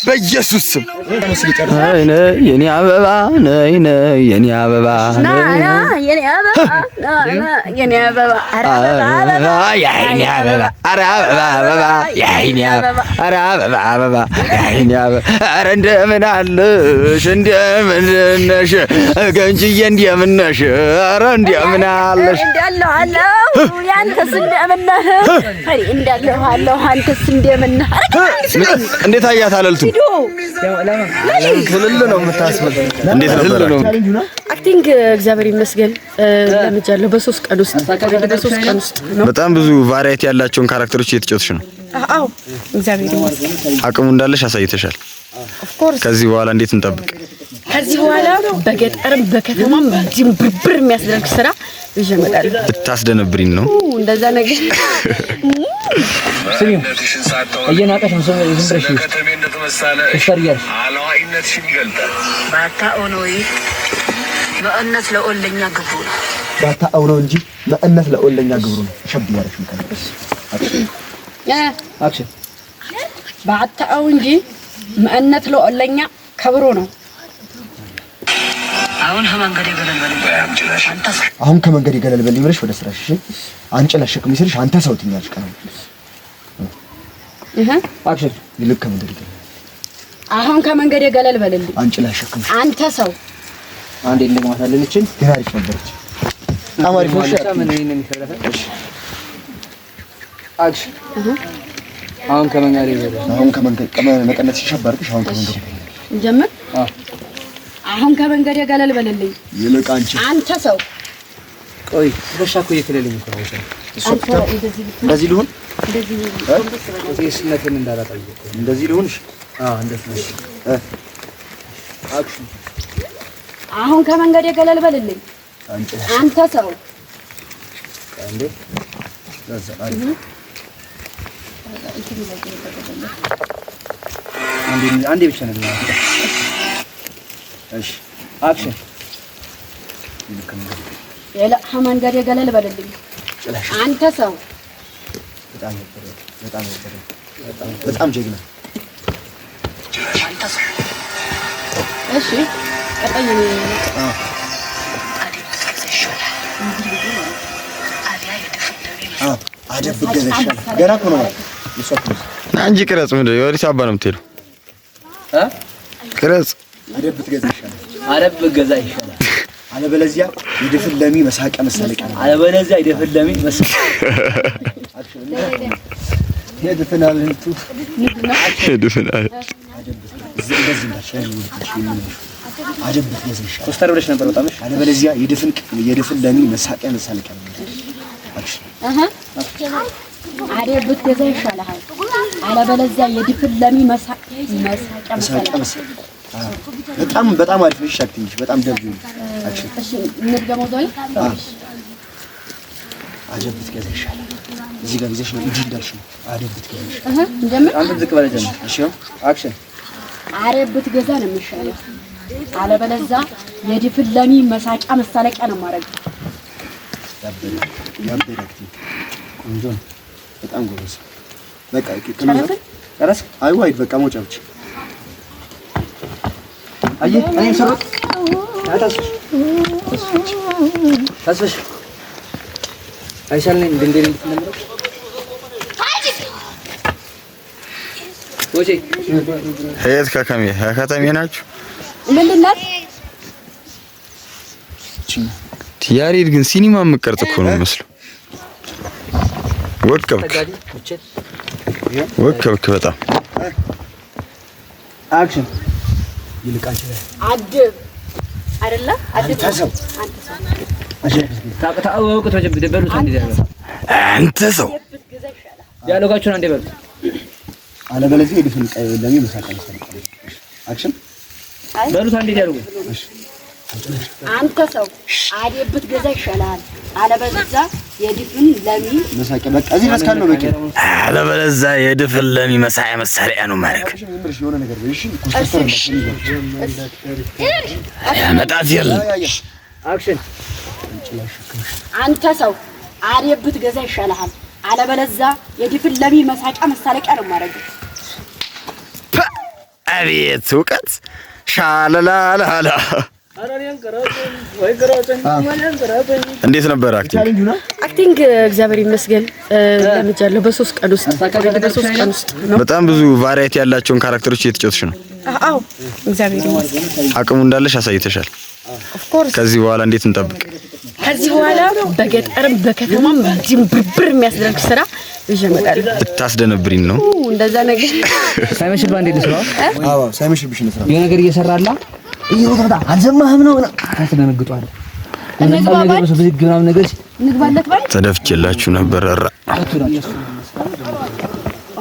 በኢየሱስ ስም ነይ ነይ የኔ አበባ፣ ነይ ነይ የኔ አበባ፣ ና ና የኔ አበባ፣ ና ና የኔ አበባ፣ ኧረ አበባ አበባ፣ የአይኔ አበባ፣ ኧረ አበባ አበባ፣ የአይኔ አበባ፣ ኧረ አበባ አበባ፣ የአይኔ አበባ፣ ኧረ እንደምን አለሽ፣ እንደምን ነሽ ገንጅዬ፣ እንደምን ነሽ፣ ኧረ እንደምን አለሽ? እንዳለሁ አለሁ፣ ያንተስ እንደምን ነህ? እኔ እንዳለሁ አለሁ፣ አንተስ እንደምን ነህ? ኧረ እንዴት አያት አለልቱ? ክልል ነው የምታስብል። እንዴት ነበር? Acting እግዚአብሔር ይመስገን ለምጃለሁ። በ3 ቀን ውስጥ፣ በ3 ቀን ውስጥ ነው። በጣም ብዙ variety ያላቸውን character ኦች እየተጫወትሽ ነው። አዎ፣ እግዚአብሔር ይመስገን። አቅሙ እንዳለሽ አሳይተሻል። Of course. ከዚህ በኋላ እንዴት እንጠብቅ? ከዚህ በኋላ በገጠርም በከተማም ድንብርብር የሚያስደርግ ስራ ይዤ እመጣለሁ። ልታስደነብሪን ነው? እንደዛ ነገር። ስሚው፣ እየናቀሽ ነው። ዝም ብለሽ ኮስተር እያልሽ። ባታው ነው መእነት ለኦለኛ ግብሩ ነው። ባታው ነው እንጂ መእነት ለኦለኛ ግብሩ ነው። ሸብ እያለሽ Action. ባታው እንጂ መእነት ለኦለኛ ከብሮ ነው። አሁን ከመንገድ ገለል በል አንተ ሰው። አሁን ከመንገድ ገለል በል ብለሽ ወደ ስራሽ። እሺ፣ አንጭ ላሸክም ሲልሽ አንተ ሰው ትኛለሽ። ቀና እህ Action. ይልቅ ከመንገድ ገለል አሁን ከመንገድ ገለል በልልኝ። አንጭ ላሸክም። አንተ ሰው። አንዴ እንደማታለን እችን። ግን አሪፍ ነበረች። በጣም አሪፍ ነው። እሺ። ምን ይሄንን ይፈለፈል? Action. አሁን ከመንገድ ይበል። አሁን ከመንገድ መቀነስ ሲሸብ አድርገሽ አሁን ከመንገድ እንጀምር። አዎ። አሁን ከመንገድ ገለል በልልኝ። ይልቅ አንቺ አንተ ሰው። ቆይ፣ ትከሻ እኮ እየከለለኝ እኮ ነው። አንተ እንደዚህ እንደዚህ ልሁን። እንደዚህ ጎንበስ በል። ጤስነትን እንዳላጣኝ እኮ። እንደዚህ ልሁን። እሺ። አዎ፣ እንደዚህ ነው። Action. አሁን ከመንገድ ገለል በልልኝ። አንቺ አንተ ሰው። አንዴ። ለዛ አሪፍ። አንዴ፣ አንዴ ብቻ ነው። እሺ። Action. ይልቅ ከመንገድ ይልቅ ከመንገድ ገለል በልልኝ። ጭላሽ አንተ ሰው። በጣም ነበር፣ በጣም ነበር፣ በጣም ጀግና። አንተ ሰው። እሺ፣ ቀጣይ። አደብ ብትገዛ ይሻላል። አሊያ የድፍን ለሚ አዎ፣ አደብ ብትገዛ ይሻላል። ገና እኮ ነው እሷ እኮ ነው። ና እንጂ ቅረጽ። ምንድን ነው የወዲስ አባ ነው የምትሄደው? እ ቅረጽ። አደብ ብትገዛ ይሻላል። አደብ ብትገዛ ይሻላል። አለበለዚያ የድፍን ለሚ መሳቂያ መሳለቂያ ነው። አለበለዚያ የድፍን ለሚ መሳቂያ የድፍን አልቱ። ድፍን አለ። እንደዚህ እንዳልሽ ያዥ ወደታች የሚልሽ አደብ ብትገዛ ይሻላል። ኮስተር ብለሽ ነበር በጣም። እሺ። አለበለዚያ የድፍን ለሚ መሳቂያ መሳለቂያ ነው። Action. አደብ ብትገዛ ይሻልሃል። አለበለዚያ የድፍን ለሚ መሳቂያ መሳቂያ መሳለቂያ። መሳለቂያ። በጣም በጣም አሪፍ ነሽ። Acting በጣም ደብ action. እሺ፣ እንድገመው ዞይ። አደብ ብትገዛ ይሻላል። እዚህ ጋር ይዘሽ ነው እንዲህ እንዳልሽ ነው። አደብ ብትገዛ ይሻላል። እህ እንጀምር። አንተም ዝቅ በለ፣ ጀምር። እሺ። Action. አደብ ብትገዛ ነው የሚሻለው። አለበለዚያ የድፍን ለሚ መሳቂያ መሳለቂያ ነው የማደርገው። ያበደ ያበደ acting. ቆንጆ ነው። በጣም ጎበዝ። በቃ። ጨረስን? ጨረስክ? አይ ዋይድ በቃ መውጫ ብቻ። አየህ፣ እኔም ሰሩት። ተስፍሽ፣ ተስፍሽ፣ አይሻልም እንዴ እንድትለምደው ወጪ። የት ከተሜ ከተሜ ናችሁ? ምንድን ናት? ያሬድ ግን ሲኒማ የምትቀርጽ እኮ ነው የሚመስለው። ወከብክ ወከብክ በጣም። Action. ይልቅ አንቺ አድብ አይደለ? አድብ። አንተ ሰው። አንተ ሰው። ታውቁት በሉት አንዴ። አንተ ሰው። ብትገዛ ይሻላል። Dialogue ኣችሁን አንዴ በሉት። አለበለዚያ የድፍን ለሚ መሳቂያ መሳለቂያ። Action. በሉት አንዴ dialogue። አንተ ሰው፣ አደብ ብትገዛ ይሻላል። አለበለዚያ የድፍን ለሚ መሳቂያ በቃ እዚህ ድረስ ካለው በቂ ነው። አለበለዚያ የድፍን ለሚ መሳያ መሳሪያ ነው ማድረግ። ዝም ብለሽ የሆነ ነገር በይ። እሺ፣ ኮስተር መጣት የለም። Action. አንተ ሰው፣ አደብ ብትገዛ ይሻልሃል። አለበለዚያ የድፍን ለሚ መሳቂያ መሳለቂያ ነው የማደርገው። አቤት እውቀት ሻለላላላ። እንዴት ነበር acting? Acting እግዚአብሔር ይመስገን ለምጃለሁ። በ3 ቀን ውስጥ፣ በ3 ቀን ውስጥ ነው። በጣም ብዙ variety ያላቸውን character ኦች እየተጫወትሽ ነው። አዎ፣ እግዚአብሔር ይመስገን። አቅሙ እንዳለሽ አሳይተሻል። Of course. ከዚህ በኋላ እንዴት እንጠብቅ? ከዚህ በኋላ በገጠርም በከተማም ድንብርብር የሚያስደርግ ስራ ይዤ እመጣለሁ። ልታስደነብሪን ነው። እንደዛ ነገር። ሳይመሽብህ አንዴ ልስራ። አዎ፣ ሳይመሽብሽ እንስራ። የሆነ ነገር እየሰራላ እየወጣ አልሰማህም ነው ታስደነግጧለህ። ነገር ብዝግ ምናምን ነገር። እንግባለት ባል። ተደፍቼላችሁ ነበር። ኧረ።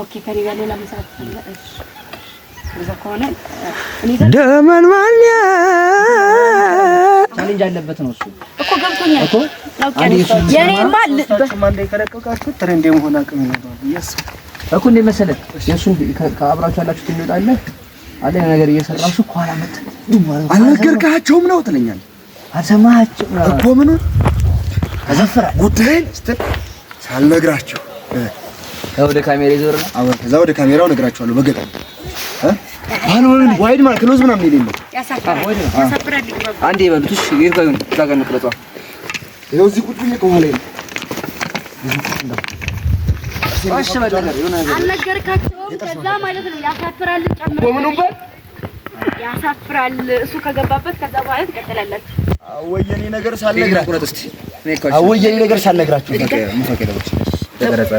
Okay፣ ከኔ ጋር ሌላ መስራት እሺ፣ እንደዛ ከሆነ እኔ ጋር ደመንማኛ። Challenge አለበት ነው እሱ። እኮ ገብቶኛል። እኮ አውቄያለሁ። የኔማ አንዴ ከለቀቃችሁ trend የመሆን አቅም ይኖረዋል ብዬ አስባለሁ። እኮ እንዴት መሰለህ፣ የእሱን ከአብራችሁ ያላችሁት የሚወጣለህ አለ የሆነ ነገር እየሰራ እሱ ከኋላ መጥተህ አልነገርካቸውም ነው ትለኛለህ። አልሰማሃቸውም እኮ ምኑን? ተዘፍራል። ጉዳይን ስትል ሳልነግራቸው ወደ ካሜራ ይዞር ነው። አዎ፣ ከዛ ወደ ካሜራው እነግራቸዋለሁ። በገጠር ባልሆነ wide ማለት close ምናምን የሌለው። ያሳፍራል፣ ያሳፍራል። ይግባባ። አንዴ ይበሉት። እሺ፣ የት ጋር ይሁን? እዛ ጋር እንቅረጸዋ። ይኸው እዚህ ቁጭ ብዬ ከኋላ ነው። እሺ በል ነገር የሆነ ነገር። አልነገርካቸውም። ከዛ ማለት ነው ያሳፍራል። ጨምሮ በምኑም በል። ያሳፍራል። እሱ ከገባበት ከዛ በኋላ ትቀጥላላችሁ። አወይ የኔ ነገር ሳልነግራችሁ ቁረጥ እስቲ። እኔ እኮ አወይ የኔ ነገር ሳልነግራችሁ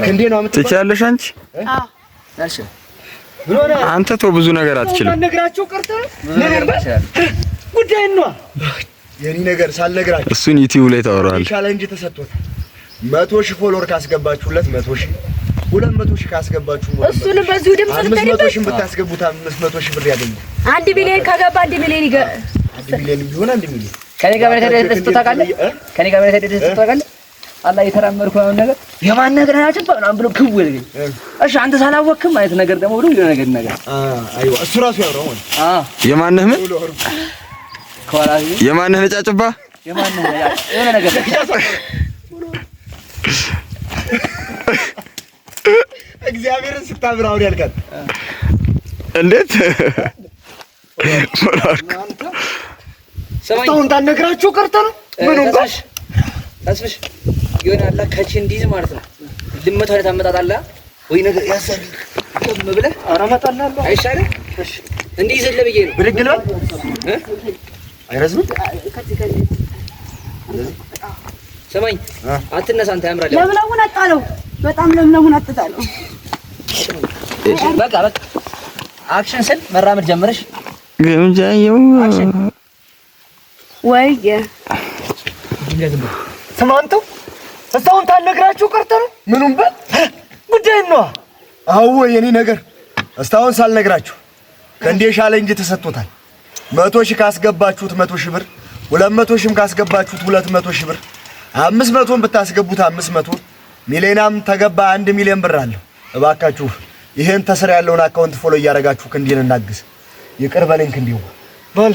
ክንዴ ነው። ትችያለሽ አንቺ? እሺ። አንተ ተው፣ ብዙ ነገር አትችልም። ነግራቸው ቀርተህ ጉዳይ ነው። የኔ ነገር ሳልነግራችሁ እሱን ዩቲዩብ ላይ ታወራዋለህ። Challenge ተሰጥቶታል። 100,000 follower ካስገባችሁለት 100,000፣ 200,000 ካስገባችሁ እሱንም በዚሁ ድምፅ 500,000 ብታስገቡት 500,000 ብር ያገኛል። 1 ሚሊዮን ከገባ 1 ሚሊዮን ይገ 1 ሚሊዮን ቢሆን 1 ሚሊዮን። ከኔ ጋር ምን ተደስቶ ታውቃለህ? ከኔ ጋር ምን ተደስቶ ታውቃለህ? አላህ የተራመድኩ ምናምን ነገር የማን ነገር አያጭባ ምናምን ብሎ ክው ይልኝ። እሺ አንተ ሳላወቅህም አይነት ነገር ደግሞ ብሎ የሆነ ነገር ነገር። አይዋ፣ እሱ ራሱ ያወራው ማለት አ የማንህ ምን? ከኋላ። የማንህ ነጫጭባ? የማን የሆነ ነገር። እግዚአብሔርን ስታምር አሁን ያልካል። እንዴት? ሰማኝ። አሁን ታልነግራቸው ቀርተህ ነው። ምኑም በል። ተስፍሽ፣ ተስፍሽ የሆነ አላ ከቺ እንዲይዝ ማለት ነው። ልመቱ አይነት አመጣጥ አለ ወይ ነገር ያሳል ቆም ብለህ። ኧረ እመጣልሃለሁ። አይሻልም? እንዲይዝልህ ብዬ ነው። ብድግ ልበል? እ? አይረዝምም? ሰማኝ፣ አትነሳ አንተ፣ ያምራል። ለምለሙን አጣለው። በጣም ለምለሙን አጥጣለው። በቃ በቃ፣ action ስል መራመድ ጀመረሽ። ግምጃየው። ወይ። ስማ አንተው፣ እስካሁን ታልነግራቸው ቀርተህ ነው። ምኑም በል ጉዳይ ነው። አዎ የኔ ነገር እስካሁን ሳልነግራችሁ ከእንዴ challenge ተሰጥቶታል። 100,000 ካስገባችሁት 100,000 ብር፣ 200,000ም ካስገባችሁት 200,000 ብር፣ 500ም ብታስገቡት 500 ሚሊዮናም ተገባ 1 ሚሊዮን ብር አለው። እባካችሁ ይሄን ተስር ያለውን account follow እያደረጋችሁ ክንዴን እናግዝ። ይቅር በለኝ ክንዴው። በል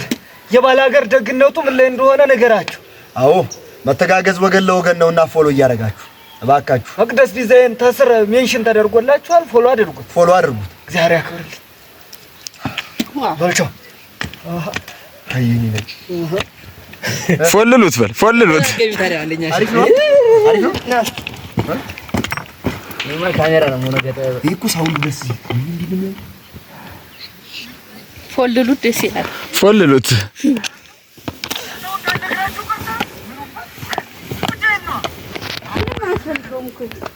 የባለ ሀገር ደግነቱ ምን ላይ እንደሆነ ነገራችሁ። አዎ፣ መተጋገዝ ወገን ለወገን ነውና follow እያደረጋችሁ እባካችሁ። መቅደስ ዲዛይን ተስር mention ተደርጎላችኋል። Follow አድርጉት። Follow አድርጉት። እግዚአብሔር ያክብርልኝ። በልቻው። አይ የኔ ነች። ፎልሉት በል ፎልሉት። ገቢ ታዲያ አንደኛ። አሪፍ ነው። አሪፍ ነው። ካሜራ ነው ገጠ ይሄ እኮ sound ደስ ይላል። ፎልሉት ደስ ይላል። ፎልሉት።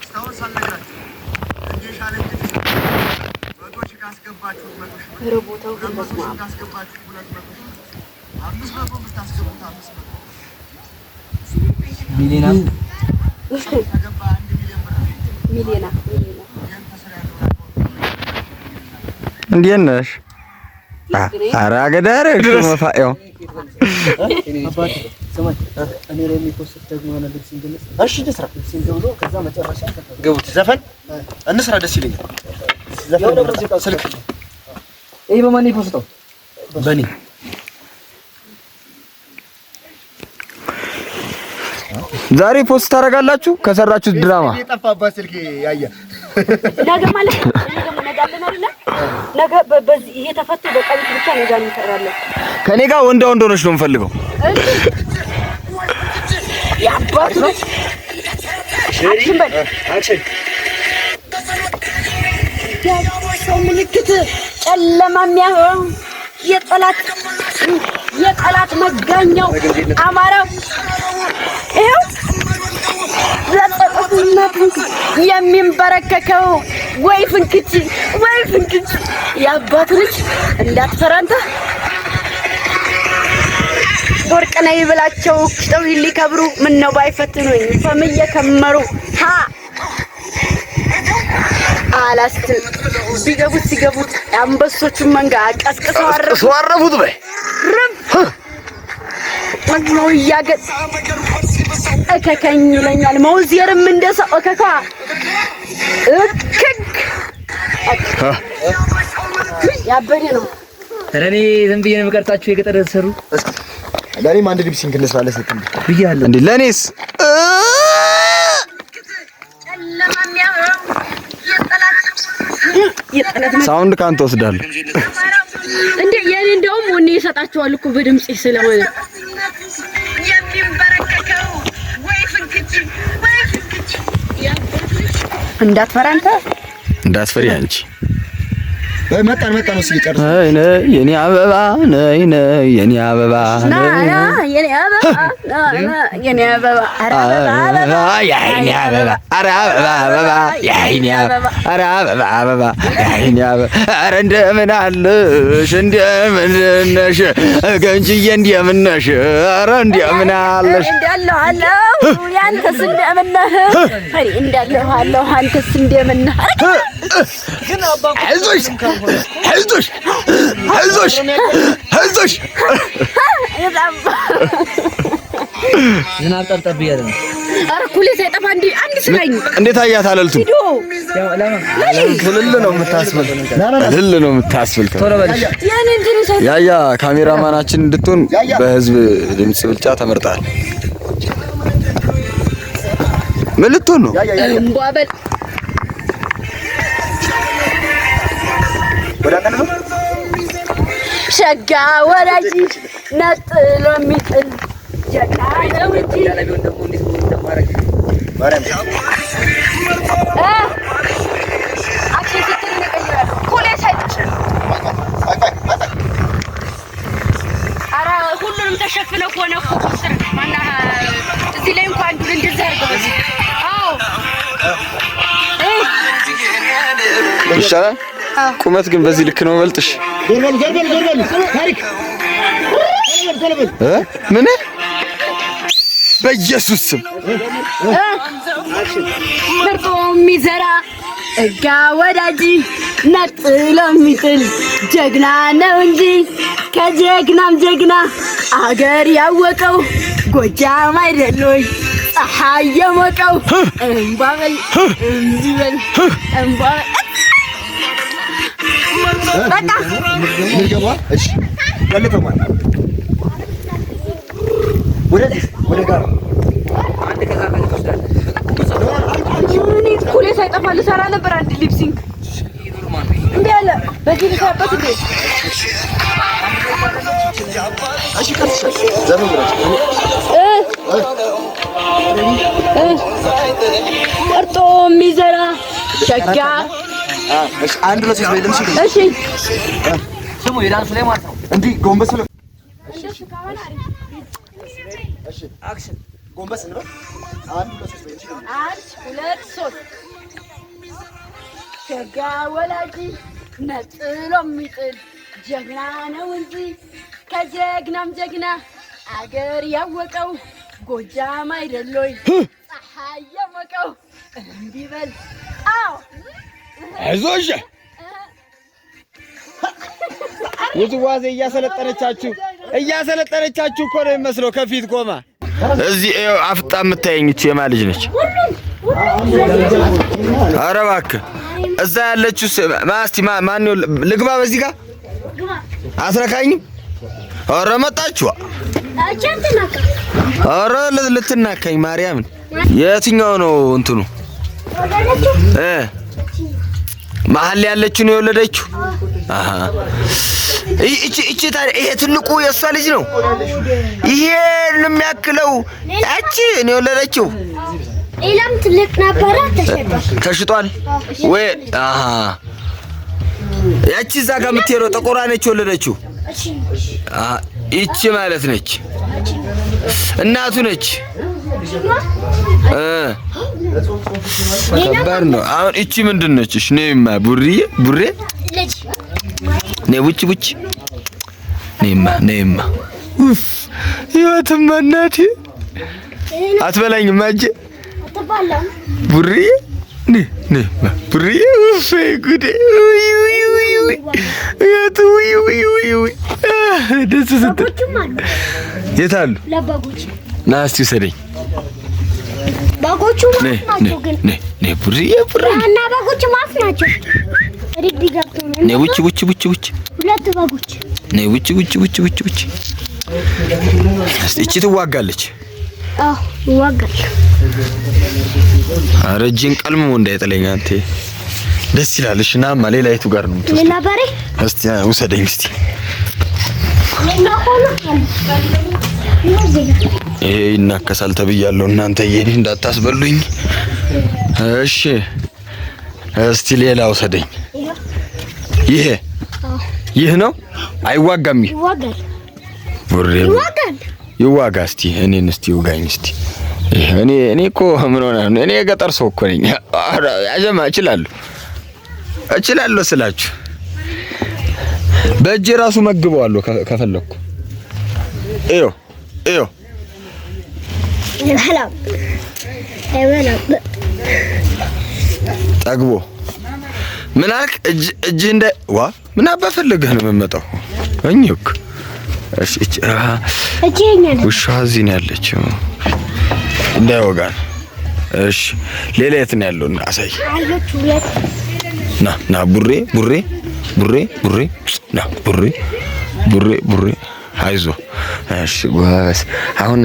እስካሁን ሳልነግራችሁ እንዴ challenge 100,000 ካስገባችሁት 100,000 ብር፣ 200,000 ካስገባችሁት 200,000 ብር፣ 500 ብታስገቡት 500 ሚሊዮና ተገባ 1 ሚሊዮን ብር አለ። ሚሊዮና ሚሊዮና። ይህን ተስር ያለውን account እንዴት ነሽ? ኧረ አገዳረ መፋቂያው። እኔ ላይ የሚ post ደግሞ የሆነ lip sync እንስራ። እሺ እንስራ። Lip sync ብሎ ከዛ መጨረሻ ግቡት። ዘፈን እንስራ፣ ደስ ይለኛል። ዘፈን ስልክ። ይሄ በማን ነው የ post ው? በእኔ። ዛሬ post ታደርጋላችሁ ከሰራችሁት ድራማ። የጠፋባት ስልክ ያየ። ነገ ማለት ነው። ነገ ነገ አለን አይደለ? ነገ በዚህ ይሄ ተፈቶ በቀሚስ ብቻ ነገ እንሰራለን። ከኔ ጋር ወንዳ ወንድ ሆነሽ ነው የምፈልገው። የአባቱ ልጅ action በል። Action። ሰው ምልክት ጨለማ የሚያየው የጠላት መጋኛው አማራው ይኸው ለጸሎትና የሚንበረከከው ወይ ፍንክች ወይ ፍንክች የአባቱ ልጅ እንዳትፈራ አንተ ወርቅ ነይ ብላቸው ሽጠው ሊከብሩ ምነው ባይፈትኑኝ ፈም እየከመሩ ሀ አላስትል ቢገቡት ሲገቡት የአንበሶቹን መንጋ ቀስቅሰው ቀስቅሰው አረፉት በይ። ነው እያገጥ እከከኝ ይለኛል። መውዜርም እንደ ሰው እከካ እክክ ያበደ ነው። ኧረ እኔ ዝም ብዬ ነው የምቀርጻችሁ የገጠር ተሰሩ ለእኔም አንድ lip sync እንስራለን ስትል ብያለሁ። እንዴ ለኔስ Sound ካንተ ወስዳለሁ። እንዴ የኔ እንደውም ወኔ ይሰጣቸዋል እኮ በድምጽ ስለሆነ እንዳትፈራ አንተ እንዳትፈሪ አንቺ። መጣን መጣን ነው ሲጨርስ ነይ ነይ የኔ አበባ ነይ ነይ የኔ አበባ ና ና የኔ አበባ ና ና የኔ አበባ ኧረ አበባ አበባ የኔ አበባ ኧረ አበባ አበባ የኔ አበባ ኧረ አበባ አበባ የኔ አበባ ኧረ እንደምን አለሽ እንደምን ነሽ ገንጅዬ እንደምን ነሽ ኧረ እንደምን አለሽ እንዳለሁ አለሁ ያንተስ እንደምን ነህ? እኔ እንዳለሁ አለሁ አንተስ እንደምን ነህ? አይዞሽ አይዞሽ አይዞሽ አይዞሽ ዝናብ ጠብጠብ እያለ ነው። ኧረ ኩሌ ሳይጠፋ እንዲ አንድ ስራኝ እንዴት አያት አለልቱ ቪዲዮ እልል ነው የምታስብል እልል ነው የምታስብል ቶሎ በል እሺ። የኔ እንትን ሳይ ያያ ካሜራማናችን እንድትሆን በህዝብ ድምጽ ብልጫ ተመርጣል። ምን ልትሆን ነው? እምቧ በል ሸጋ ወዳጅ ነጥሎ የሚጥል ጀግና ነው እንጂ ቢሆን ደግሞ እንዴት እንደማደርግ እ action ስትል እኔ እቀይራለሁ። ኩሌ ሳይጠፋ ኧረ ሁሉንም ተሸፍነው ከሆነ እኮ ስር ማነው እዚህ ላይ እንኳን አንዱን እንደዚህ አድርገው በዚህ። አዎ ይሻላል። ቁመት ግን በዚህ ልክ ነው መልጥሽ። ዞር በሉ ዞር በሉ ዞር በሉ ታሪክ ቶሎ በሉ እ ምን በኢየሱስ ስም መርጦ የሚዘራ እጋ ወዳጅ ነጥሎ የሚጥል ጀግና ነው እንጂ ከጀግናም ጀግና አገር ያወቀው ጎጃም አይደል ወይ ፀሐይ የሞቀው እምቧ በል እምቢ በል እምቧ በል በቃ ምርገባ እሺ ያለፈው ማለት ወደ ወደ ጋር እኔ ኩሌ ሳይጠፋ ልሰራ ነበር አንድ lip sync እንዴ አለ በዚህ ልሰራበት እንዴ እሺ ቀርጽሻል ዘፈን ብለሽ ቆርጦ የሚዘራ ሸጋ እሺ አንድ ሁለት ሶስት በይ ልምሽ እሺ ስሙ የዳንሱ ላይ ማለት ነው። እንዲህ ጎንበስ ብለህ እሺ Action ጎንበስ እንበል አንድ ሁለት ሶስት በይ እሺ አንድ ሁለት ሶስት ሸጋ ወላጅ ነጥሎ የሚጥል ጀግና ነው እንጂ ከጀግናም ጀግና አገር ያወቀው ጎጃም አይደል ወይ ፀሐይ የሞቀው እምቢ በል አዎ አይዞሽ ውዝዋዜ እያሰለጠነቻችሁ እያሰለጠነቻችሁ እኮ ነው የሚመስለው። ከፊት ቆማ እዚህ ይኸው አፍጣ የምታየኝ እቺ የማ ልጅ ነች? ኧረ እባክህ እዛ ያለችው ማስቲ ማን ነው? ልግባ በዚህ ጋር አትነካኝም። ኧረ መጣችኋ። ኧረ ልትናካኝ ማርያምን። የትኛው ነው እንትኑ እ መሀል ላይ ያለችው ነው የወለደችው። አሃ እቺ እቺ ታዲያ ይሄ ትልቁ የእሷ ልጅ ነው። ይሄ የሚያክለው ያቺ ነው የወለደችው። ሌላም ትልቅ ነበረ፣ ተሸጧል። ተሽጧል ወይ? አሃ ያቺ እዛ ጋር የምትሄደው ጥቁሯ ነች የወለደችው። አሃ ይቺ ማለት ነች እናቱ ነች። ከባድ ነው። አሁን እቺ ምንድን ነች? እሺ ነይማ ቡሪዬ፣ ቡሬ ልጅ ነይ፣ ቡች ቡች ነይማ፣ ነይማ። ኡፍ ህይወትማ እናቴ አትበላኝማ እጄ አትባላም። ቡሪዬ ነይ ነይማ ቡሪዬ። ኡፍ ጉዴ! ውይ ውይ ውይ ውይ ህይወት ውይ ውይ ውይ ውይ ደስ ስትል። በጎችም አሉ። የት አሉ? ለበጎች ና እስቲ ውሰደኝ። በጎቹ ነይ ማፍ ነይ ናቸው ግን ነይ ነይ ቡሪዬ ቡሪዬ እና በጎቹ ማፍ ናቸው። ሪቢ ገብቶ ነው። ነይ ውጭ ውጭ ውጭ ውጭ ሁለት በጎች ነይ ውጭ ውጭ ውጭ ውጭ ውጭ። እስቲ እቺ ትዋጋለች። አዎ ይዋጋል። ኧረ እጄን ቀልሞ እንዳይጥለኝ አንተ። ደስ ይላል። እሺ ናማ ሌላ የቱ ጋር ነው የምትወስደው? ሌላ በሬ እስቲ ውሰደኝ እስቲ። ሌላ ሆኖ ይሄ ይናከሳል ተብያለሁ። እናንተ የኔ እንዳታስበሉኝ። እሺ እስቲ ሌላ ውሰደኝ። ይሄ ይህ ነው አይዋጋም። ይህ ይዋጋል። ቡሬ ይዋጋል። ይዋጋ እስቲ እኔን እስቲ ይውጋኝ እስቲ። ይሄ እኔ እኮ ምን ሆነ ነው? እኔ የገጠር ሰው እኮ ነኝ። ኧረ ያጀማ እችላለሁ እችላለሁ ስላችሁ በእጄ ራሱ መግበዋለሁ ከፈለኩ። እዩ እዩ አይበላም። አይበላም። ጠግቦ ምን አልክ? እጅ እጅ እንደ ዋ ምን አባ ፈልገህ ነው የምመጣው? እኝክ እሺ እቺ እቺ የኛ ናት። ውሻ እዚህ ነው ያለችው፣ እንዳይወጋን። እሺ ሌላ የት ነው ያለው? አሳይ። አህዮች ሁለት ና ና ቡሬ ቡሬ ቡሬ ቡሬ ና ቡሬ ቡሬ ቡሬ አይዞ። እሺ ጎበዝ። አሁን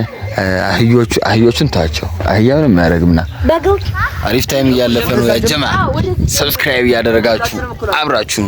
አህዮቹ አህዮቹን ታቸው አህያ ምንም አያደርግም። ና በጎች አሪፍ time እያለፈ ነው። ያ ጀማ subscribe እያደረጋችሁ አብራችሁን